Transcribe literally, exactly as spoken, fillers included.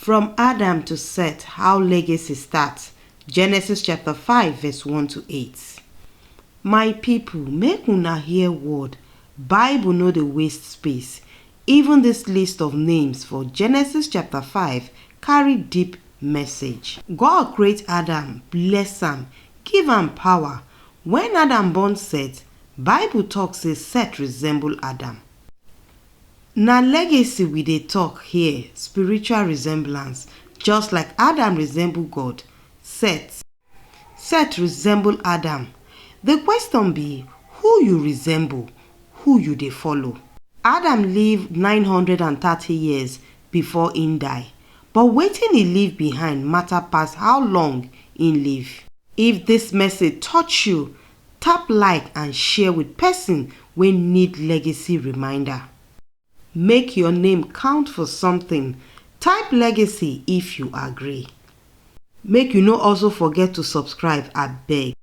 From Adam to Seth, how legacy starts. Genesis chapter five, verse one to eight. My people, make una hear word. Bible no dey waste space. Even this list of names for Genesis chapter five carry deep message. God create Adam, bless am, give am power. When Adam born Seth, Bible talk say Seth resemble Adam. Na legacy we dey talk here, spiritual resemblance. Just like Adam resemble God, Seth, Seth resemble Adam. The question be, who you resemble, who you dey follow? Adam live nine hundred and thirty years before im die, but wetin e leave behind matter pass how long im live. If this message touch you, tap like and share with person wey need legacy reminder. Make your name count for something. Type legacy if you agree. Make you no also forget to subscribe, abeg.